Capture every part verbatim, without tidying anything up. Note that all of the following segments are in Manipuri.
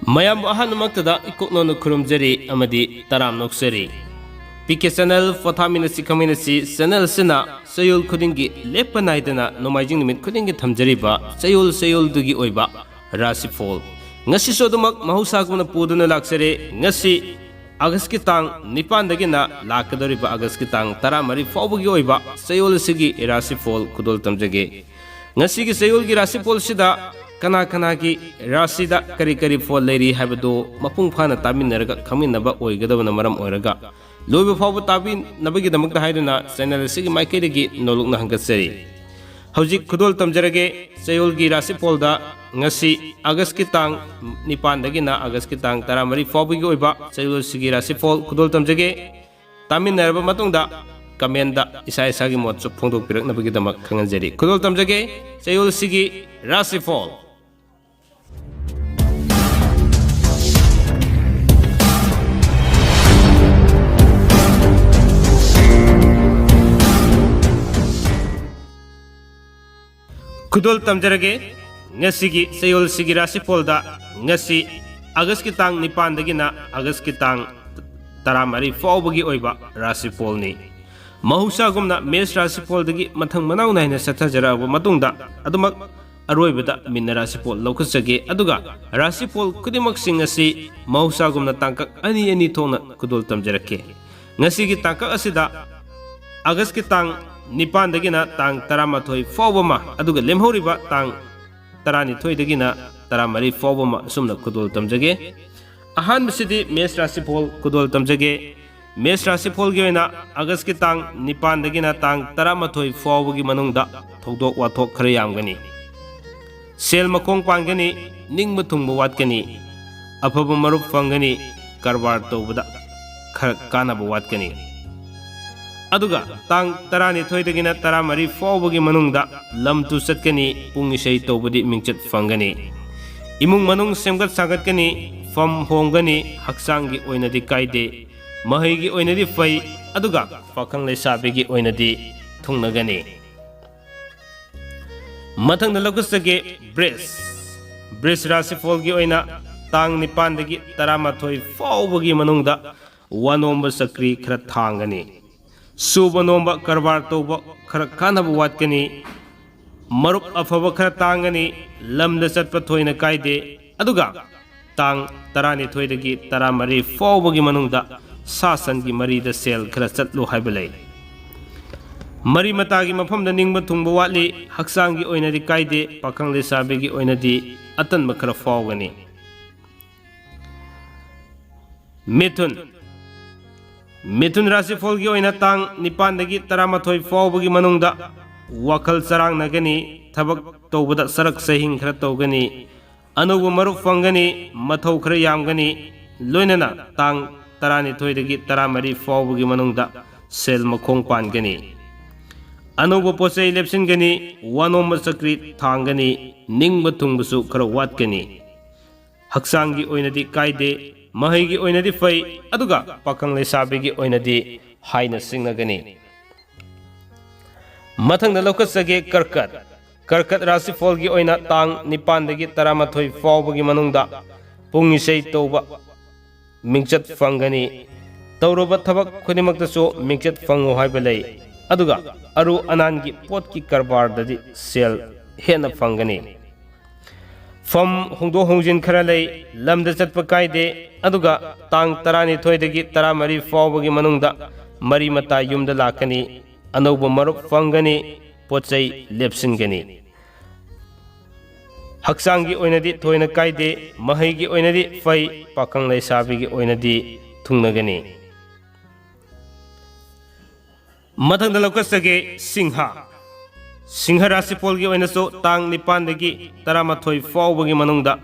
ꯃꯌꯥꯝꯕꯨ ꯑꯍꯥꯟꯕꯃꯛꯇꯗ ꯏꯀꯣꯛꯅꯧꯅ ꯈꯨꯔꯨꯝꯖꯔꯤ ꯑꯃꯗꯤ ꯇꯔꯥꯝꯅ ꯑꯣꯛꯆꯔꯤ꯫ ꯄꯤ ꯀꯦ ꯆꯦꯅꯦꯜ ꯄꯣꯊꯥꯃꯤꯟꯅꯁꯤ ꯈꯪꯃꯤꯟꯅꯁꯤ ꯆꯦꯅꯦꯜ ꯑꯁꯤꯅ ꯆꯌꯣꯜ ꯈꯨꯗꯤꯡꯒꯤ ꯂꯦꯞꯄ ꯅꯥꯏꯗꯅ ꯅꯣꯡꯃꯥꯏꯖꯤꯡ ꯅꯨꯃꯤꯠ ꯈꯨꯗꯤꯡꯒꯤ ꯊꯝꯖꯔꯤꯕ ꯆꯌꯣꯜ ꯆꯌꯣꯜꯗꯨꯒꯤ ꯑꯣꯏꯕ ꯔꯥꯁꯤꯐꯣꯜ꯫ ꯉꯁꯤꯁꯨ ꯑꯗꯨꯃꯛ ꯃꯍꯧꯁꯥꯒꯨꯝꯅ ꯄꯨꯗꯨꯅ ꯂꯥꯛꯆꯔꯦ꯫ ꯉꯁꯤ ꯑꯥꯒꯁꯀꯤ ꯇꯥꯡ ꯅꯤꯄꯥꯟꯗꯒꯤꯅ ꯂꯥꯛꯀꯗꯧꯔꯤꯕ ꯑꯥꯒꯁꯀꯤ ꯇꯥꯡ ꯇꯔꯥꯃꯔꯤ ꯐꯥꯎꯕꯒꯤ ꯑꯣꯏꯕ ꯆꯌꯣꯜ ꯑꯁꯤꯒꯤ ꯔꯥꯁꯤꯐꯣꯜ ꯈꯨꯗꯣꯜ ꯇꯝꯖꯒꯦ꯫ ꯉꯁꯤꯒꯤ ꯆꯌꯣꯜꯒꯤ ꯔꯥꯁꯤꯐꯣꯜꯁꯤꯗ ꯀꯅꯥ ꯀꯅꯥꯒꯤ ꯔꯥꯁꯤꯗ ꯀꯔꯤ ꯀꯔꯤ ꯐꯣꯜ ꯂꯩꯔꯤ ꯍꯥꯏꯕꯗꯨ ꯃꯄꯨꯡ ꯐꯥꯅ ꯇꯥꯃꯤꯟꯅꯔꯒ ꯈꯪꯃꯤꯟꯅꯕ ꯑꯣꯏꯒꯗꯕꯅ ꯃꯔꯝ ꯑꯣꯏꯔꯒ ꯂꯣꯏꯕ ꯐꯥꯎꯕ ꯇꯥꯕꯤꯅꯕꯒꯤꯗꯃꯛꯇ ꯍꯥꯏꯗꯨꯅ ꯆꯦꯅꯦꯜ ꯑꯁꯤꯒꯤ ꯃꯥꯏꯀꯩꯗꯒꯤ ꯅꯣꯂꯨꯛꯅ ꯍꯪꯒꯠꯆꯔꯤ꯫ ꯍꯧꯖꯤꯛ ꯈꯨꯗꯣꯜ ꯇꯝꯖꯔꯒꯦ꯫ ꯆꯌꯣꯜꯒꯤ ꯔꯥꯁꯤꯐꯣꯜꯗ ꯉꯁꯤ ꯑꯥꯒꯁꯀꯤ ꯇꯥꯡ ꯅꯤꯄꯥꯟꯗꯒꯤꯅ ꯑꯥꯒꯁꯀꯤ ꯇꯥꯡ ꯇꯔꯥꯃꯔꯤ ꯐꯥꯎꯕꯒꯤ ꯑꯣꯏꯕ ꯆꯌꯣꯜ ꯑꯁꯤꯒꯤ ꯔꯥꯁꯤꯐꯣꯜ ꯈꯨꯗꯣꯜ ꯇꯝꯖꯒꯦ꯫ ꯇꯥꯃꯤꯟꯅꯔꯕ ꯃꯇꯨꯡꯗ ꯀꯃꯦꯟꯗ ꯏꯁꯥ ꯏꯁꯥꯒꯤ ꯃꯣꯠꯁꯨ ꯐꯣꯡꯗꯣꯛꯄꯤꯔꯛꯅꯕꯒꯤꯗꯃꯛ ꯈꯪꯍꯟꯖꯔꯤ꯫ ꯈꯨꯗꯣꯜ ꯇꯝꯖꯒꯦ꯫ ꯆꯌꯣꯜ ꯑꯁꯤꯒꯤ ꯔꯥꯁꯤꯐꯣꯜ꯫ ꯈꯨꯗꯣꯜ ꯇꯝꯖꯔꯒꯦ꯫ ꯉꯁꯤꯒꯤ ꯆꯌꯣꯜꯁꯤꯒꯤ ꯔꯥꯁꯤꯐꯣꯜꯗ ꯉꯁꯤ ꯑꯥꯒꯁꯀꯤ ꯇꯥꯡ ꯅꯤꯄꯥꯟꯗꯒꯤꯅ ꯑꯥꯒꯁꯀꯤ ꯇꯥꯡ ꯇꯔꯥꯃꯔꯤ ꯐꯥꯎꯕꯒꯤ ꯑꯣꯏꯕ ꯔꯥꯁꯤꯐꯣꯜꯅꯤ꯫ ꯃꯍꯧꯁꯥꯒꯨꯝꯅ ꯃꯦꯁ ꯔꯥꯁꯤꯐꯣꯜꯗꯒꯤ ꯃꯊꯪ ꯃꯅꯥꯎ ꯅꯥꯏꯅ ꯆꯠꯊꯖꯔꯛꯑꯕ ꯃꯇꯨꯡꯗ ꯑꯗꯨꯃꯛ ꯑꯔꯣꯏꯕꯗ ꯃꯤꯟꯅ ꯔꯥꯁꯤꯐꯣꯜ ꯂꯧꯈꯠꯆꯒꯦ꯫ ꯑꯗꯨꯒ ꯔꯥꯁꯤꯐꯣꯜ ꯈꯨꯗꯤꯡꯃꯛꯁꯤꯡ ꯑꯁꯤ ꯃꯍꯧꯁꯥꯒꯨꯝꯅ ꯇꯥꯡꯀꯛ ꯑꯅꯤ ꯑꯅꯤ ꯊꯣꯛꯅ ꯈꯨꯗꯣꯜ ꯇꯝꯖꯔꯛꯀꯦ꯫ ꯉꯁꯤꯒꯤ ꯇꯥꯡꯀꯛ ꯑꯁꯤꯗ ꯑꯥꯒꯁꯀꯤ ꯇꯥꯡ ꯅꯤꯄꯥꯟꯗꯒꯤꯅ ꯇꯥꯡ ꯇꯔꯥꯃꯥꯊꯣꯏ ꯐꯥꯎꯕ ꯑꯃ, ꯑꯗꯨꯒ ꯂꯦꯝꯍꯧꯔꯤꯕ ꯇꯥꯡ ꯇꯔꯥꯅꯤꯊꯣꯏꯗꯒꯤꯅ ꯇꯔꯥꯃꯔꯤ ꯐꯥꯎꯕ ꯑꯃ ꯑꯁꯨꯝꯅ ꯈꯨꯗꯣꯜ ꯇꯝꯖꯒꯦ꯫ ꯑꯍꯥꯟꯕꯁꯤꯗꯤ ꯃꯦꯁ ꯔꯥꯁꯤꯐꯣꯜ ꯈꯨꯗꯣꯜ ꯇꯝꯖꯒꯦ꯫ ꯃꯦꯁ ꯔꯥꯁꯤꯐꯣꯜꯒꯤ ꯑꯣꯏꯅ ꯑꯥꯒꯁꯀꯤ ꯇꯥꯡ ꯅꯤꯄꯥꯟꯗꯒꯤꯅ ꯇꯥꯡ ꯇꯔꯥꯃꯥꯊꯣꯏ ꯐꯥꯎꯕꯒꯤ ꯃꯅꯨꯡꯗ ꯊꯧꯗꯣꯛ ꯋꯥꯊꯣꯛ ꯈꯔ ꯌꯥꯝꯒꯅꯤ꯫ ꯁꯦꯜ ꯃꯈꯣꯡ ꯄꯥꯟꯒꯅꯤ, ꯅꯤꯡꯕ ꯊꯨꯡꯕ ꯋꯥꯠꯀꯅꯤ, ꯑꯐꯕ ꯃꯔꯨꯞ ꯐꯪꯒꯅꯤ, ꯀꯔꯕꯥꯔ ꯇꯧꯕꯗ ꯈꯔ ꯀꯥꯟꯅꯕ ꯋꯥꯠꯀꯅꯤ꯫ ꯑꯗꯨꯒ ꯇꯥꯡ ꯇꯔꯥꯅꯤꯊꯣꯏꯗꯒꯤꯅ ꯇꯔꯥꯃꯔꯤ ꯐꯥꯎꯕꯒꯤ ꯃꯅꯨꯡꯗ ꯂꯝ ꯇꯨ ꯆꯠꯀꯅꯤ, ꯄꯨꯡ ꯏꯁꯩ ꯇꯧꯕꯗꯤ ꯃꯤꯡꯆꯠ ꯐꯪꯒꯅꯤ꯫ ꯏꯃꯨꯡ ꯃꯅꯨꯡ ꯁꯦꯝꯒꯠ ꯁꯥꯒꯠꯀꯅꯤ, ꯐꯝ ꯍꯣꯡꯒꯅꯤ, ꯍꯛꯆꯥꯡꯒꯤ ꯑꯣꯏꯅꯗꯤ ꯀꯥꯏꯗꯦ, ꯃꯍꯩꯒꯤ ꯑꯣꯏꯅꯗꯤ ꯐꯩ, ꯑꯗꯨꯒ ꯄꯥꯈꯪ ꯂꯩꯁꯥꯕꯤꯒꯤ ꯑꯣꯏꯅꯗꯤ ꯊꯨꯡꯅꯒꯅꯤ꯫ ꯃꯊꯪꯗ ꯂꯧꯈꯠꯆꯒꯦ ꯕ꯭ꯔꯤꯖ꯫ ꯕ꯭ꯔꯤꯖ ꯔꯥꯁꯤꯐꯣꯜꯒꯤ ꯑꯣꯏꯅ ꯇꯥꯡ ꯅꯤꯄꯥꯟꯗꯒꯤ ꯇꯔꯥꯃꯥꯊꯣꯏ ꯐꯥꯎꯕꯒꯤ ꯃꯅꯨꯡꯗ ꯋꯥꯅꯣꯝꯕ ꯆꯀ꯭ꯔꯤ ꯈꯔ ꯊꯥꯡꯒꯅꯤ꯫ ꯁꯨꯕ ꯅꯣꯝꯕ ꯀꯔꯕꯥꯔ ꯇꯧꯕ ꯈꯔ ꯀꯥꯟꯅꯕ ꯋꯥꯠꯀꯅꯤ꯫ ꯃꯔꯨꯞ ꯑꯐꯕ ꯈꯔ ꯇꯥꯡꯒꯅꯤ꯫ ꯂꯝꯗ ꯆꯠꯄ ꯊꯣꯏꯅ ꯀꯥꯏꯗꯦ꯫ ꯑꯗꯨꯒ ꯇꯥꯡ ꯇꯔꯥꯅꯤꯊꯣꯏꯗꯒꯤ ꯇꯔꯥꯃꯔꯤ ꯐꯥꯎꯕꯒꯤ ꯃꯅꯨꯡꯗ ꯁꯥ ꯁꯟꯒꯤ ꯃꯔꯤꯗ ꯁꯦꯜ ꯈꯔ ꯆꯠꯂꯨ ꯍꯥꯏꯕ ꯂꯩ꯫ ꯃꯔꯤ ꯃꯇꯥꯒꯤ ꯃꯐꯝꯗ ꯅꯤꯡꯕ ꯊꯨꯡꯕ ꯋꯥꯠꯂꯤ꯫ ꯍꯛꯆꯥꯡꯒꯤ ꯑꯣꯏꯅꯗꯤ ꯀꯥꯏꯗꯦ꯫ ꯄꯥꯈꯪ ꯂꯩꯁꯥꯕꯤꯒꯤ ꯑꯣꯏꯅꯗꯤ ꯑꯇꯟꯕ ꯈꯔ ꯐꯥꯎꯒꯅꯤ꯫ ꯃꯤꯊꯨꯟ꯫ ꯃꯤꯊꯨꯟ ꯔꯥꯁꯤꯐꯣꯜꯒꯤ ꯑꯣꯏꯅ ꯇꯥꯡ ꯅꯤꯄꯥꯟꯗꯒꯤ ꯇꯔꯥꯃꯥꯊꯣꯏ ꯐꯥꯎꯕꯒꯤ ꯃꯅꯨꯡꯗ ꯋꯥꯈꯜ ꯆꯔꯥꯡꯅꯒꯅꯤ꯫ ꯊꯕꯛ ꯇꯧꯕꯗ ꯁꯔꯛ ꯁꯍꯤꯡ ꯈꯔ ꯇꯧꯒꯅꯤ꯫ ꯑꯅꯧꯕ ꯃꯔꯨꯞ ꯐꯪꯒꯅꯤ꯫ ꯃꯊꯧ ꯈꯔ ꯌꯥꯝꯒꯅꯤ꯫ ꯂꯣꯏꯅꯅ ꯇꯥꯡ ꯇꯔꯥꯅꯤꯊꯣꯏꯗꯒꯤ ꯇꯔꯥꯃꯔꯤ ꯐꯥꯎꯕꯒꯤ ꯃꯅꯨꯡꯗ ꯁꯦꯜ ꯃꯈꯣꯡ ꯄꯥꯟꯒꯅꯤ꯫ ꯑꯅꯧꯕ ꯄꯣꯠ ꯆꯩ ꯂꯦꯞꯁꯤꯟꯒꯅꯤ꯫ ꯋꯥꯅꯣꯝꯕ ꯆꯀ꯭ꯔꯤ ꯊꯥꯡꯒꯅꯤ꯫ ꯅꯤꯡꯕ ꯊꯨꯡꯕꯁꯨ ꯈꯔ ꯋꯥꯠꯀꯅꯤ꯫ ꯍꯛꯆꯥꯡꯒꯤ ꯑꯣꯏꯅꯗꯤ ꯀꯥꯏꯗꯦ꯫ ꯃꯍꯩꯒꯤ ꯑꯣꯏꯅꯗꯤ ꯐꯩ꯫ ꯑꯗꯨꯒ ꯄꯥꯈꯪ ꯂꯩꯁꯥꯕꯤꯒꯤ ꯑꯣꯏꯅꯗꯤ ꯍꯥꯏꯅ ꯁꯤꯡꯅꯒꯅꯤ꯫ ꯃꯊꯪꯗ ꯂꯧꯈꯠꯆꯒꯦ ꯀꯔꯀꯠ꯫ ꯀꯔꯀꯠ ꯔꯥꯁꯤꯐꯣꯜꯒꯤ ꯑꯣꯏꯅ ꯇꯥꯡ ꯅꯤꯄꯥꯟꯗꯒꯤ ꯇꯔꯥꯃꯥꯊꯣꯏ ꯐꯥꯎꯕꯒꯤ ꯃꯅꯨꯡꯗ ꯄꯨꯡ ꯏꯁꯩ ꯇꯧꯕ ꯃꯤꯡꯆꯠ ꯐꯪꯒꯅꯤ꯫ ꯇꯧꯔꯨꯕ ꯊꯕꯛ ꯈꯨꯗꯤꯡꯃꯛꯇꯁꯨ ꯃꯤꯡꯆꯠ ꯐꯪꯉꯨ ꯍꯥꯏꯕ ꯂꯩ꯫ ꯑꯗꯨꯒ ꯑꯔꯨ ꯑꯅꯥꯟꯒꯤ ꯄꯣꯠꯀꯤ ꯀꯔꯕꯥꯔꯗꯗꯤ ꯁꯦꯜ ꯍꯦꯟꯅ ꯐꯪꯒꯅꯤ꯫ ꯐꯝ ꯍꯣꯡꯗꯣꯛ ꯍꯣꯡꯖꯤꯟ ꯈꯔ ꯂꯩ꯫ ꯂꯝꯗ ꯆꯠꯄ ꯀꯥꯏꯗꯦ꯫ ꯑꯗꯨꯒ ꯇꯥꯡ ꯇꯔꯥꯅꯤꯊꯣꯏꯗꯒꯤ ꯇꯔꯥꯃꯔꯤ ꯐꯥꯎꯕꯒꯤ ꯃꯅꯨꯡꯗ ꯃꯔꯤ ꯃꯇꯥ ꯌꯨꯝꯗ ꯂꯥꯛꯀꯅꯤ꯫ ꯑꯅꯧꯕ ꯃꯔꯨꯞ ꯐꯪꯒꯅꯤ꯫ ꯄꯣꯠ ꯆꯩ ꯂꯦꯞꯁꯤꯟꯒꯅꯤ꯫ ꯍꯛꯆꯥꯡꯒꯤ ꯑꯣꯏꯅꯗꯤ ꯊꯣꯏꯅ ꯀꯥꯏꯗꯦ꯫ ꯃꯍꯩꯒꯤ ꯑꯣꯏꯅꯗꯤ ꯐꯩ꯫ ꯄꯥꯈꯪ ꯂꯩꯁꯥꯕꯤꯒꯤ ꯑꯣꯏꯅꯗꯤ ꯊꯨꯡꯅꯒꯅꯤ꯫ ꯃꯊꯪꯗ ꯂꯧꯈꯠꯆꯒꯦ ꯁꯤꯡꯍ꯫ ꯁꯤꯡꯍ ꯔꯥꯁꯤꯐꯣꯜꯒꯤ ꯑꯣꯏꯅꯁꯨ ꯇꯥꯡ ꯅꯤꯄꯥꯟꯗꯒꯤ ꯇꯔꯥꯃꯥꯊꯣꯏ ꯐꯥꯎꯕꯒꯤ ꯃꯅꯨꯡꯗ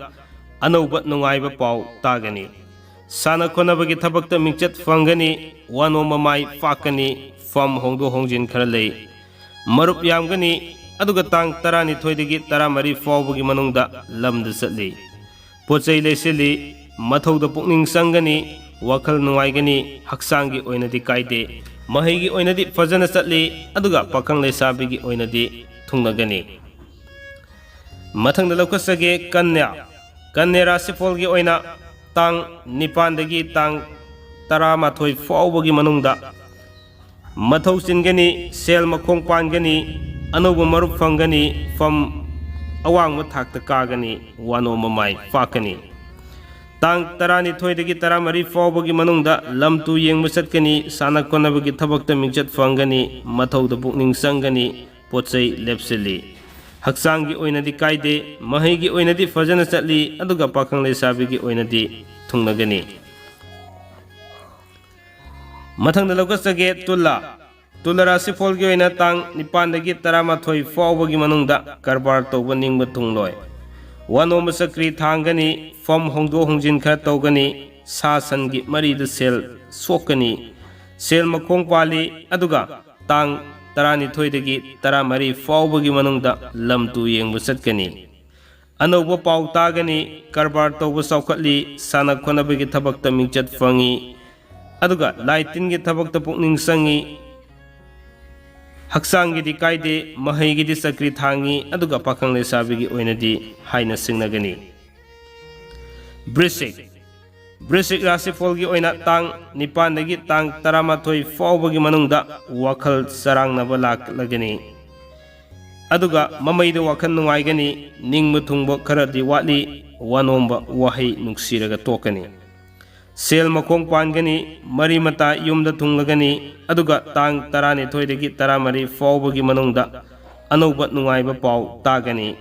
ꯑꯅꯧꯕ ꯅꯨꯡꯉꯥꯏꯕ ꯄꯥꯎ ꯇꯥꯒꯅꯤ꯫ ꯁꯥꯟꯅ ꯈꯣꯠꯅꯕꯒꯤ ꯊꯕꯛꯇ ꯃꯤꯡꯆꯠ ꯐꯪꯒꯅꯤ꯫ ꯋꯥꯅꯣꯝꯕ ꯃꯥꯏ ꯄꯥꯛꯀꯅꯤ꯫ ꯐꯝ ꯍꯣꯡꯗꯣꯛ ꯍꯣꯡꯖꯤꯟ ꯈꯔ ꯂꯩ꯫ ꯃꯔꯨꯞ ꯌꯥꯝꯒꯅꯤ꯫ ꯑꯗꯨꯒ ꯇꯥꯡ ꯇꯔꯥꯅꯤꯊꯣꯏꯗꯒꯤ ꯇꯔꯥꯃꯔꯤ ꯐꯥꯎꯕꯒꯤ ꯃꯅꯨꯡꯗ ꯂꯝꯗ ꯆꯠꯂꯤ꯫ ꯄꯣꯠ ꯆꯩ ꯂꯩꯁꯤꯜꯂꯤ꯫ ꯃꯊꯧꯗ ꯄꯨꯛꯅꯤꯡ ꯆꯪꯒꯅꯤ꯫ ꯋꯥꯈꯜ ꯅꯨꯡꯉꯥꯏꯒꯅꯤ꯫ ꯍꯛꯆꯥꯡꯒꯤ ꯑꯣꯏꯅꯗꯤ ꯀꯥꯏꯗꯦ꯫ ꯃꯍꯩꯒꯤ ꯑꯣꯏꯅꯗꯤ ꯐꯖꯅ ꯆꯠꯂꯤ꯫ ꯑꯗꯨꯒ ꯄꯥꯈꯪ ꯂꯩꯁꯥꯕꯤꯒꯤ ꯑꯣꯏꯅꯗꯤ ꯊꯨꯡꯅꯒꯅꯤ꯫ ꯃꯊꯪꯗ ꯂꯧꯈꯠꯆꯒꯦ ꯀꯟꯌꯥ꯫ ꯀꯟꯌꯥ ꯔꯥꯁꯤꯐꯣꯜꯒꯤ ꯑꯣꯏꯅ ꯇꯥꯡ ꯅꯤꯄꯥꯟꯗꯒꯤ ꯇꯥꯡ ꯇꯔꯥꯃꯥꯊꯣꯏ ꯐꯥꯎꯕꯒꯤ ꯃꯅꯨꯡꯗ ꯃꯊꯧ ꯆꯤꯟꯒꯅꯤ, ꯁꯦꯜ ꯃꯈꯣꯡ ꯄꯥꯟꯒꯅꯤ, ꯑꯅꯧꯕ ꯃꯔꯨꯞ ꯐꯪꯒꯅꯤ, ꯐꯝ ꯑꯋꯥꯡꯕ ꯊꯥꯛꯇ ꯀꯥꯒꯅꯤ, ꯋꯥꯅꯣꯝꯕ ꯃꯥꯏ ꯄꯥꯛꯀꯅꯤ꯫ ꯇꯥꯡ ꯇꯔꯥꯅꯤꯊꯣꯏꯗꯒꯤ ꯇꯔꯥꯃꯔꯤ ꯐꯥꯎꯕꯒꯤ ꯃꯅꯨꯡꯗ ꯂꯝ ꯇꯨ ꯌꯦꯡꯕ ꯆꯠꯀꯅꯤ, ꯁꯥꯟꯅ ꯈꯣꯠꯅꯕꯒꯤ ꯊꯕꯛꯇ ꯃꯤꯡꯆꯠ ꯐꯪꯒꯅꯤ, ꯃꯊꯧꯗ ꯄꯨꯛꯅꯤꯡ ꯆꯪꯒꯅꯤ, ꯄꯣꯠ ꯆꯩ ꯂꯦꯞꯁꯤꯜꯂꯤ꯫ ꯍꯛꯆꯥꯡꯒꯤ ꯑꯣꯏꯅꯗꯤ ꯀꯥꯏꯗꯦ, ꯃꯍꯩꯒꯤ ꯑꯣꯏꯅꯗꯤ ꯐꯖꯅ ꯆꯠꯂꯤ, ꯑꯗꯨꯒ ꯄꯥꯈꯪ ꯂꯩꯁꯥꯕꯤꯒꯤ ꯑꯣꯏꯅꯗꯤ ꯊꯨꯡꯅꯒꯅꯤ꯫ ꯃꯊꯪꯗ ꯂꯧꯈꯠꯆꯒꯦ ꯇꯨꯂꯥ꯫ ꯇꯨꯂꯥ ꯔꯥꯁꯤꯐꯣꯜꯒꯤ ꯑꯣꯏꯅ ꯇꯥꯡ ꯅꯤꯄꯥꯟꯗꯒꯤ ꯇꯔꯥꯃꯥꯊꯣꯏ ꯐꯥꯎꯕꯒꯤ ꯃꯅꯨꯡꯗ ꯀꯔꯕꯥꯔ ꯇꯧꯕ ꯅꯤꯡꯕ ꯊꯨꯡꯂꯣꯏ꯫ ꯋꯥꯅꯣꯝꯕ ꯆꯀ꯭ꯔꯤ ꯊꯥꯡꯒꯅꯤ, ꯐꯝ ꯍꯣꯡꯗꯣꯛ ꯍꯣꯡꯖꯤꯟ ꯈꯔ ꯇꯧꯒꯅꯤ, ꯁꯥ ꯁꯟꯒꯤ ꯃꯔꯤꯗ ꯁꯦꯜ ꯁꯣꯛꯀꯅꯤ꯫ ꯁꯦꯜ ꯃꯈꯣꯡ ꯄꯥꯜꯂꯤ, ꯑꯗꯨꯒ ꯇꯥꯡ ꯇꯔꯥꯅꯤꯊꯣꯏꯗꯒꯤ ꯇꯔꯥꯃꯔꯤ ꯐꯥꯎꯕꯒꯤ ꯃꯅꯨꯡꯗ ꯂꯝ ꯇꯨ ꯌꯦꯡꯕ ꯆꯠꯀꯅꯤ꯫ ꯑꯅꯧꯕ ꯄꯥꯎ ꯇꯥꯒꯅꯤ, ꯀꯔꯕꯥꯔ ꯇꯧꯕ ꯆꯥꯎꯈꯠꯂꯤ, ꯁꯥꯟꯅ ꯈꯣꯠꯅꯕꯒꯤ ꯊꯕꯛꯇ ꯃꯤꯡꯆꯠ ꯐꯪꯉꯤ, ꯑꯗꯨꯒ ꯂꯥꯏ ꯇꯤꯟꯒꯤ ꯊꯕꯛꯇ ꯄꯨꯛꯅꯤꯡ ꯆꯪꯉꯤ꯫ ꯍꯛꯆꯥꯡꯒꯤꯗꯤ ꯀꯥꯏꯗꯦ, ꯃꯍꯩꯒꯤꯗꯤ ꯆꯀ꯭ꯔꯤ ꯊꯥꯡꯉꯤ, ꯑꯗꯨꯒ ꯄꯥꯈꯪ ꯂꯩꯁꯥꯕꯤꯒꯤ ꯑꯣꯏꯅꯗꯤ ꯍꯥꯏꯅ ꯁꯤꯡꯅꯒꯅꯤ꯫ ꯕ꯭ꯔꯤꯁꯤꯛ꯫ ꯕ꯭ꯔꯤꯁꯤꯛ ꯔꯥꯁꯤꯐꯣꯜꯒꯤ ꯑꯣꯏꯅ ꯇꯥꯡ ꯅꯤꯄꯥꯟꯗꯒꯤ ꯇꯥꯡ ꯇꯔꯥꯃꯥꯊꯣꯏ ꯐꯥꯎꯕꯒꯤ ꯃꯅꯨꯡꯗ ꯋꯥꯈꯜ ꯆꯔꯥꯡꯅꯕ ꯂꯥꯛꯂꯒꯅꯤ꯫ ꯑꯗꯨꯒ ꯃꯃꯩꯗ ꯋꯥꯈꯜ ꯅꯨꯡꯉꯥꯏꯒꯅꯤ, ꯅꯤꯡꯕ ꯊꯨꯡꯕ ꯈꯔꯗꯤ ꯋꯥꯠꯂꯤ, ꯋꯥꯅꯣꯝꯕ ꯋꯥꯍꯩ ꯅꯨꯡꯁꯤꯔꯒ ꯇꯣꯛꯀꯅꯤ꯫ ꯁꯦꯜ ꯃꯈꯣꯡ ꯄꯥꯟꯒꯅꯤ, ꯃꯔꯤ ꯃꯇꯥ ꯌꯨꯝꯗ ꯊꯨꯡꯂꯒꯅꯤ, ꯑꯗꯨꯒ ꯇꯥꯡ ꯇꯔꯥꯅꯤꯊꯣꯏꯗꯒꯤ ꯇꯔꯥꯃꯔꯤ ꯐꯥꯎꯕꯒꯤ ꯃꯅꯨꯡꯗ ꯑꯅꯧꯕ ꯅꯨꯡꯉꯥꯏꯕ ꯄꯥꯎ ꯇꯥꯒꯅꯤ꯫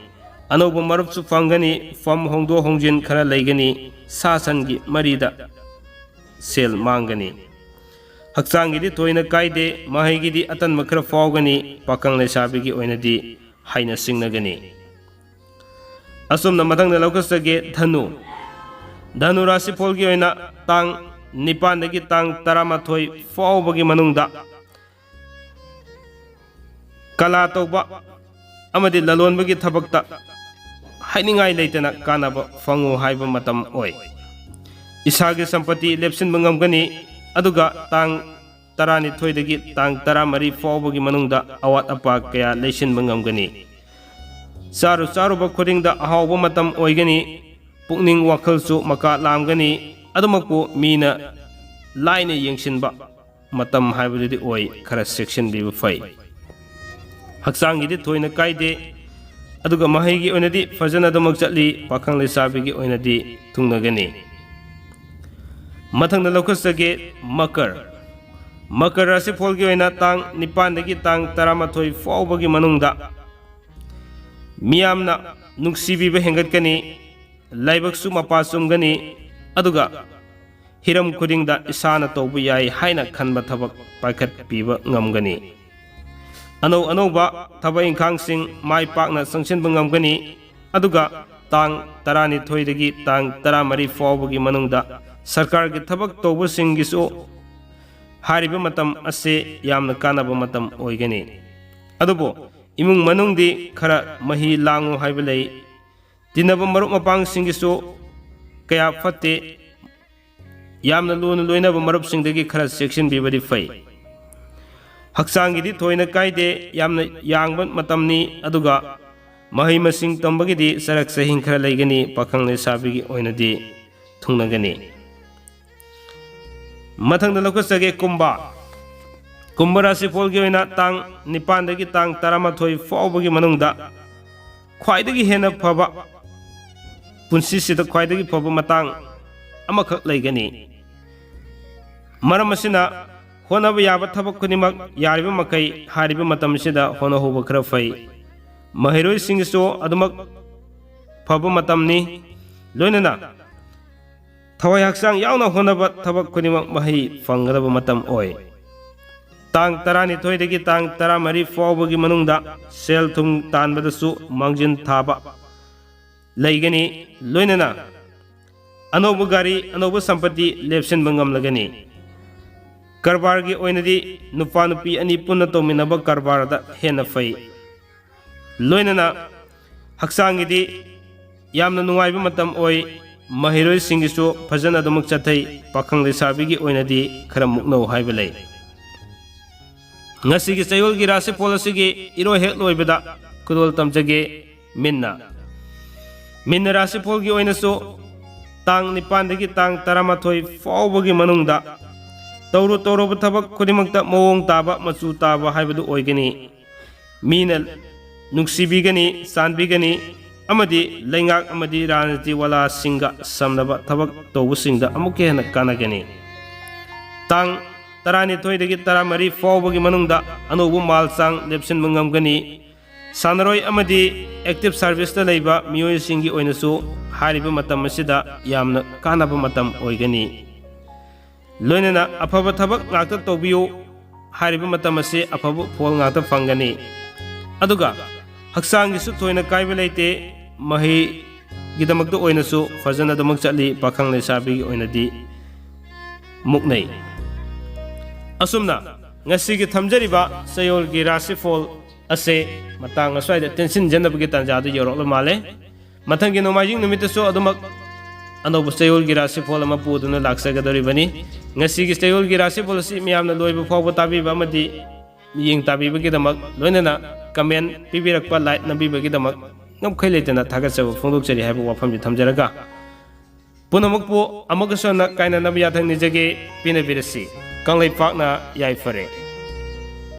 ꯑꯅꯧꯕ ꯃꯔꯨꯞꯁꯨ ꯐꯪꯒꯅꯤ, ꯐꯝ ꯍꯣꯡꯗꯣꯛ ꯍꯣꯡꯖꯤꯟ ꯈꯔ ꯂꯩꯒꯅꯤ, ꯁꯥ ꯁꯟꯒꯤ ꯃꯔꯤꯗ ꯁꯦꯜ ꯃꯥꯡꯒꯅꯤ꯫ ꯍꯛꯆꯥꯡꯒꯤꯗꯤ ꯊꯣꯏꯅ ꯀꯥꯏꯗꯦ, ꯃꯍꯩꯒꯤꯗꯤ ꯑꯇꯟꯕ ꯈꯔ ꯐꯥꯎꯒꯅꯤ, ꯄꯥꯈꯪ ꯂꯩꯁꯥꯕꯤꯒꯤ ꯑꯣꯏꯅꯗꯤ ꯍꯥꯏꯅ ꯁꯤꯡꯅꯒꯅꯤ꯫ ꯑꯁꯨꯝꯅ ꯃꯊꯪꯗ ꯂꯧꯈꯠꯆꯒꯦ ꯙꯅꯨ꯫ ꯙꯅꯨ ꯔꯥꯁꯤꯐꯣꯜꯒꯤ ꯑꯣꯏꯅ ꯇꯥꯡ ꯅꯤꯄꯥꯟꯗꯒꯤ ꯇꯥꯡ ꯇꯔꯥꯃꯥꯊꯣꯏ ꯐꯥꯎꯕꯒꯤ ꯃꯅꯨꯡꯗ ꯀꯂꯥ ꯇꯧꯕ ꯑꯃꯗꯤ ꯂꯂꯣꯟꯕꯒꯤ ꯊꯕꯛꯇ ꯍꯥꯏꯅꯤꯡꯉꯥꯏ ꯂꯩꯇꯅ ꯀꯥꯟꯅꯕ ꯐꯪꯉꯨ ꯍꯥꯏꯕ ꯃꯇꯝ ꯑꯣꯏ꯫ ꯏꯁꯥꯒꯤ ꯁꯝꯄꯇꯤ ꯂꯦꯞꯁꯤꯟꯕ ꯉꯝꯒꯅꯤ, ꯑꯗꯨꯒ ꯇꯥꯡ ꯇꯔꯥꯅꯤꯊꯣꯏꯗꯒꯤ ꯇꯥꯡ ꯇꯔꯥꯃꯔꯤ ꯐꯥꯎꯕꯒꯤ ꯃꯅꯨꯡꯗ ꯑꯋꯥꯠ ꯑꯄꯥ ꯀꯌꯥ ꯂꯩꯁꯤꯟꯕ ꯉꯝꯒꯅꯤ꯫ ꯆꯥꯔꯨ ꯆꯥꯔꯨꯕ ꯈꯨꯗꯤꯡꯗ ꯑꯍꯥꯎꯕ ꯃꯇꯝ ꯑꯣꯏꯒꯅꯤ꯫ ꯄꯨꯛꯅꯤꯡ ꯋꯥꯈꯜꯁꯨ ꯃꯀꯥ ꯂꯥꯝꯒꯅꯤ꯫ ꯑꯗꯨꯃꯛꯄꯨ ꯃꯤꯅ ꯂꯥꯏꯅ ꯌꯦꯡꯁꯤꯟꯕ ꯃꯇꯝ ꯍꯥꯏꯕꯗꯨꯗꯤ ꯑꯣꯏ, ꯈꯔ ꯆꯦꯛꯁꯤꯟꯕꯤꯕ ꯐꯩ꯫ ꯍꯛꯆꯥꯡꯒꯤꯗꯤ ꯊꯣꯏꯅ ꯀꯥꯏꯗꯦ, ꯑꯗꯨꯒ ꯃꯍꯩꯒꯤ ꯑꯣꯏꯅꯗꯤ ꯐꯖꯅ ꯑꯗꯨꯃꯛ ꯆꯠꯂꯤ, ꯄꯥꯈꯪ ꯂꯩꯁꯥꯕꯤꯒꯤ ꯑꯣꯏꯅꯗꯤ ꯊꯨꯡꯅꯒꯅꯤ꯫ ꯃꯊꯪꯗ ꯂꯧꯈꯠꯆꯒꯦ ꯃꯀꯔ꯫ ꯃꯀꯔ ꯔꯥꯁꯤꯐꯣꯜꯒꯤ ꯑꯣꯏꯅ ꯇꯥꯡ ꯅꯤꯄꯥꯟꯗꯒꯤ ꯇꯥꯡ ꯇꯔꯥꯃꯥꯊꯣꯏ ꯐꯥꯎꯕꯒꯤ ꯃꯅꯨꯡꯗ ꯃꯤꯌꯥꯝꯅ ꯅꯨꯡꯁꯤꯕꯤꯕ ꯍꯦꯟꯒꯠꯀꯅꯤ, ꯂꯥꯏꯕꯛꯁꯨ ꯃꯄꯥ ꯆꯨꯝꯒꯅꯤ, ꯑꯗꯨꯒ ꯍꯤꯔꯝ ꯈꯨꯗꯤꯡꯗ ꯏꯁꯥꯅ ꯇꯧꯕ ꯌꯥꯏ ꯍꯥꯏꯅ ꯈꯟꯕ ꯊꯕꯛ ꯄꯥꯏꯈꯠꯄꯤꯕ ꯉꯝꯒꯅꯤ꯫ ꯑꯅꯧ ꯑꯅꯧꯕ ꯊꯕꯛ ꯏꯪꯈꯥꯡꯁꯤꯡ ꯃꯥꯏ ꯄꯥꯛꯅ ꯆꯪꯁꯤꯟꯕ ꯉꯝꯒꯅꯤ꯫ ꯑꯗꯨꯒ ꯇꯥꯡ ꯇꯔꯥꯅꯤꯊꯣꯏꯗꯒꯤ ꯇꯥꯡ ꯇꯔꯥꯃꯔꯤ ꯐꯥꯎꯕꯒꯤ ꯃꯅꯨꯡꯗ ꯁꯔꯀꯥꯔꯒꯤ ꯊꯕꯛ ꯇꯧꯕꯁꯤꯡꯒꯤꯁꯨ ꯍꯥꯏꯔꯤꯕ ꯃꯇꯝ ꯑꯁꯤ ꯌꯥꯝꯅ ꯀꯥꯟꯅꯕ ꯃꯇꯝ ꯑꯣꯏꯒꯅꯤ꯫ ꯑꯗꯨꯕꯨ ꯏꯃꯨꯡ ꯃꯅꯨꯡꯗꯤ ꯈꯔ ꯃꯍꯤ ꯂꯥꯡꯉꯨ ꯍꯥꯏꯕ ꯂꯩ꯫ ꯇꯤꯟꯅꯕ ꯃꯔꯨꯞ ꯃꯄꯥꯡꯁꯤꯡꯒꯤꯁꯨ ꯀꯌꯥ ꯐꯠꯇꯦ꯫ ꯌꯥꯝꯅ ꯂꯨꯅ ꯂꯣꯏꯅꯕ ꯃꯔꯨꯞꯁꯤꯡꯗꯒꯤ ꯈꯔ ꯆꯦꯛꯁꯤꯟꯕꯤꯕꯗꯤ ꯐꯩ꯫ ꯍꯛꯆꯥꯡꯒꯤꯗꯤ ꯊꯣꯏꯅ ꯀꯥꯏꯗꯦ, ꯌꯥꯝꯅ ꯌꯥꯡꯕ ꯃꯇꯝꯅꯤ꯫ ꯑꯗꯨꯒ ꯃꯍꯩ ꯃꯁꯤꯡ ꯇꯝꯕꯒꯤꯗꯤ ꯆꯔꯛ ꯆꯍꯤꯡ ꯈꯔ ꯂꯩꯒꯅꯤ, ꯄꯥꯈꯪ ꯂꯩꯁꯥꯕꯤꯒꯤ ꯑꯣꯏꯅꯗꯤ ꯊꯨꯡꯅꯒꯅꯤ꯫ ꯃꯊꯪꯗ ꯂꯧꯈꯠꯆꯒꯦ ꯀꯨꯝꯚ꯫ ꯀꯨꯝꯚ ꯔꯥꯁꯤꯐꯣꯜꯒꯤ ꯑꯣꯏꯅ ꯇꯥꯡ ꯅꯤꯄꯥꯟꯗꯒꯤ ꯇꯥꯡ ꯇꯔꯥꯃꯥꯊꯣꯏ ꯐꯥꯎꯕꯒꯤ ꯃꯅꯨꯡꯗ ꯈ꯭ꯋꯥꯏꯗꯒꯤ ꯍꯦꯟꯅ ꯐꯕ ꯄꯨꯟꯁꯤꯁꯤꯗ ꯈ꯭ꯋꯥꯏꯗꯒꯤ ꯐꯕ ꯃꯇꯥꯡ ꯑꯃꯈꯛ ꯂꯩꯒꯅꯤ꯫ ꯃꯔꯝ ꯑꯁꯤꯅ ꯍꯣꯠꯅꯕ ꯌꯥꯕ ꯊꯕꯛ ꯈꯨꯗꯤꯡꯃꯛ ꯌꯥꯔꯤꯕ ꯃꯈꯩ ꯍꯥꯏꯔꯤꯕ ꯃꯇꯝꯁꯤꯗ ꯍꯣꯠꯅꯍꯧꯕ ꯈꯔ ꯐꯩ꯫ ꯃꯍꯩꯔꯣꯏꯁꯤꯡꯒꯤꯁꯨ ꯑꯗꯨꯃꯛ ꯐꯕ ꯃꯇꯝꯅꯤ꯫ ꯂꯣꯏꯅꯅ ꯊꯋꯥꯏ ꯍꯛꯆꯥꯡ ꯌꯥꯎꯅ ꯍꯣꯠꯅꯕ ꯊꯕꯛ ꯈꯨꯗꯤꯡꯃꯛ ꯃꯍꯩ ꯐꯪꯒꯗꯕ ꯃꯇꯝ ꯑꯣꯏ꯫ ꯇꯥꯡ ꯇꯔꯥꯅꯤꯊꯣꯏꯗꯒꯤ ꯇꯥꯡ ꯇꯔꯥꯃꯔꯤ ꯐꯥꯎꯕꯒꯤ ꯃꯅꯨꯡꯗ ꯁꯦꯜ ꯊꯨꯝ ꯇꯥꯟꯕꯗꯁꯨ ꯃꯥꯡꯖꯤꯟ ꯊꯥꯕ ꯂꯩꯒꯅꯤ꯫ ꯂꯣꯏꯅꯅ ꯑꯅꯧꯕ ꯒꯥꯔꯤ, ꯑꯅꯧꯕ ꯁꯝꯄꯇꯤ ꯂꯦꯞꯁꯤꯟꯕ ꯉꯝꯂꯒꯅꯤ꯫ ꯀꯔꯕꯥꯔꯒꯤ ꯑꯣꯏꯅꯗꯤ ꯅꯨꯄꯥ ꯅꯨꯄꯤ ꯑꯅꯤ ꯄꯨꯟꯅ ꯇꯧꯃꯤꯟꯅꯕ ꯀꯔꯕꯥꯔꯗ ꯍꯦꯟꯅ ꯐꯩ꯫ ꯂꯣꯏꯅꯅ ꯍꯛꯆꯥꯡꯒꯤꯗꯤ ꯌꯥꯝꯅ ꯅꯨꯡꯉꯥꯏꯕ ꯃꯇꯝ ꯑꯣꯏ꯫ ꯃꯍꯩꯔꯣꯏꯁꯤꯡꯒꯤꯁꯨ ꯐꯖꯅ ꯑꯗꯨꯃꯛ ꯆꯠꯊꯩ꯫ ꯄꯥꯈꯪ ꯂꯩꯁꯥꯕꯤꯒꯤ ꯑꯣꯏꯅꯗꯤ ꯈꯔ ꯃꯨꯛꯅꯧ ꯍꯥꯏꯕ ꯂꯩ꯫ ꯉꯁꯤꯒꯤ ꯆꯌꯣꯜꯒꯤ ꯔꯥꯁꯤꯐꯣꯜ ꯑꯁꯤꯒꯤ ꯏꯔꯣꯏ ꯍꯦꯛ ꯂꯣꯏꯕꯗ ꯈꯨꯗꯣꯜ ꯇꯝꯖꯒꯦ꯫ ꯃꯤꯟꯅ ꯃꯤꯟꯅ ꯔꯥꯁꯤꯐꯣꯜꯒꯤ ꯑꯣꯏꯅꯁꯨ ꯇꯥꯡ ꯅꯤꯄꯥꯟꯗꯒꯤ ꯇꯥꯡ ꯇꯔꯥꯃꯥꯊꯣꯏ ꯐꯥꯎꯕꯒꯤ ꯃꯅꯨꯡꯗ ꯇꯧꯔꯨ ꯇꯧꯔꯨꯕ ꯊꯕꯛ ꯈꯨꯗꯤꯡꯃꯛꯇ ꯃꯑꯣꯡ ꯇꯥꯕ, ꯃꯆꯨ ꯇꯥꯕ ꯍꯥꯏꯕꯗꯨ ꯑꯣꯏꯒꯅꯤ꯫ ꯃꯤꯅ ꯅꯨꯡꯁꯤꯕꯤꯒꯅꯤ, ꯆꯥꯟꯕꯤꯒꯅꯤ ꯑꯃꯗꯤ ꯂꯩꯉꯥꯛ ꯑꯃꯗꯤ ꯔꯥꯖꯅꯤꯇꯤ ꯋꯥꯂꯥꯁꯤꯡꯒ ꯁꯝꯅꯕ ꯊꯕꯛ ꯇꯧꯕꯁꯤꯡꯗ ꯑꯃꯨꯛꯀ ꯍꯦꯟꯅ ꯀꯥꯟꯅꯒꯅꯤ꯫ ꯇꯥꯡ ꯇꯔꯥꯅꯤꯊꯣꯏꯗꯒꯤ ꯇꯔꯥꯃꯔꯤ ꯐꯥꯎꯕꯒꯤ ꯃꯅꯨꯡꯗ ꯑꯅꯧꯕ ꯃꯥꯜ ꯆꯥꯡ ꯂꯦꯞꯁꯤꯟꯕ ꯉꯝꯒꯅꯤ꯫ ꯁꯥꯟꯅꯔꯣꯏ ꯑꯃꯗꯤ ꯑꯦꯛꯇꯤꯚ ꯁꯥꯔꯚꯤꯁꯇ ꯂꯩꯕ ꯃꯤꯑꯣꯏꯁꯤꯡꯒꯤ ꯑꯣꯏꯅꯁꯨ ꯍꯥꯏꯔꯤꯕ ꯃꯇꯝ ꯑꯁꯤꯗ ꯌꯥꯝꯅ ꯀꯥꯟꯅꯕ ꯃꯇꯝ ꯑꯣꯏꯒꯅꯤ꯫ ꯂꯣꯏꯅꯅ ꯑꯐꯕ ꯊꯕꯛ ꯉꯥꯛꯇ ꯇꯧꯕꯤꯌꯨ꯫ ꯍꯥꯏꯔꯤꯕ ꯃꯇꯝ ꯑꯁꯤ ꯑꯐꯕ ꯐꯣꯜ ꯉꯥꯛꯇ ꯐꯪꯒꯅꯤ꯫ ꯑꯗꯨꯒ ꯍꯛꯆꯥꯡꯒꯤꯁꯨ ꯊꯣꯏꯅ ꯀꯥꯏꯕ ꯂꯩꯇꯦ꯫ ꯃꯍꯩꯒꯤꯗꯃꯛꯇ ꯑꯣꯏꯅꯁꯨ ꯐꯖꯅ ꯑꯗꯨꯃꯛ ꯆꯠꯂꯤ, ꯄꯥꯈꯪ ꯂꯩꯁꯥꯕꯤꯒꯤ ꯑꯣꯏꯅꯗꯤ ꯃꯨꯛꯅꯩ꯫ ꯑꯁꯨꯝꯅ ꯉꯁꯤꯒꯤ ꯊꯝꯖꯔꯤꯕ ꯆꯌꯣꯜꯒꯤ ꯔꯥꯁꯤꯐꯣꯜ ꯑꯁꯦ ꯃꯇꯥꯡ ꯑꯁ꯭ꯋꯥꯏꯗ ꯇꯦꯟꯁꯤꯟꯖꯅꯕꯒꯤ ꯇꯥꯟꯖꯥꯗꯨ ꯌꯧꯔꯛꯂ ꯃꯥꯜꯂꯦ꯫ ꯃꯊꯪꯒꯤ ꯅꯣꯡꯃꯥꯏꯖꯤꯡ ꯅꯨꯃꯤꯠꯇꯁꯨ ꯑꯗꯨꯃꯛ ꯑꯅꯧꯕ ꯆꯌꯣꯜꯒꯤ ꯔꯥꯁꯤꯐꯣꯜ ꯑꯃ ꯄꯨꯗꯨꯅ ꯂꯥꯛꯆꯒꯗꯧꯔꯤꯕꯅꯤ꯫ ꯉꯁꯤꯒꯤ ꯆꯌꯣꯜꯒꯤ ꯔꯥꯁꯤꯐꯣꯜ ꯑꯁꯤ ꯃꯤꯌꯥꯝꯅ ꯂꯣꯏꯕ ꯐꯥꯎꯕ ꯇꯥꯕꯤꯕ ꯑꯃꯗꯤ ꯃꯤꯠꯌꯦꯡ ꯇꯥꯕꯤꯕꯒꯤꯗꯃꯛ, ꯂꯣꯏꯅꯅ ꯀꯃꯦꯟ ꯄꯤꯕꯤꯔꯛꯄ, ꯂꯥꯏꯛ ꯅꯝꯕꯤꯕꯒꯤꯗꯃꯛ ꯉꯝꯈꯩ ꯂꯩꯇꯅ ꯊꯥꯒꯠꯆꯕ ꯐꯣꯡꯗꯣꯛꯆꯔꯤ ꯍꯥꯏꯕ ꯋꯥꯐꯝꯁꯤ ꯊꯝꯖꯔꯒ, ꯄꯨꯝꯅꯃꯛꯄꯨ ꯑꯃꯨꯛꯀꯁꯨ ꯍꯟꯅ ꯀꯥꯏꯅꯅꯕ ꯌꯥꯊꯪ ꯅꯤꯖꯒꯦ꯫ ꯄꯦꯟꯅꯕꯤꯔꯁꯤ꯫ ꯀꯪꯂꯩꯄꯥꯛꯅ ꯌꯥꯏꯐꯔꯦ꯫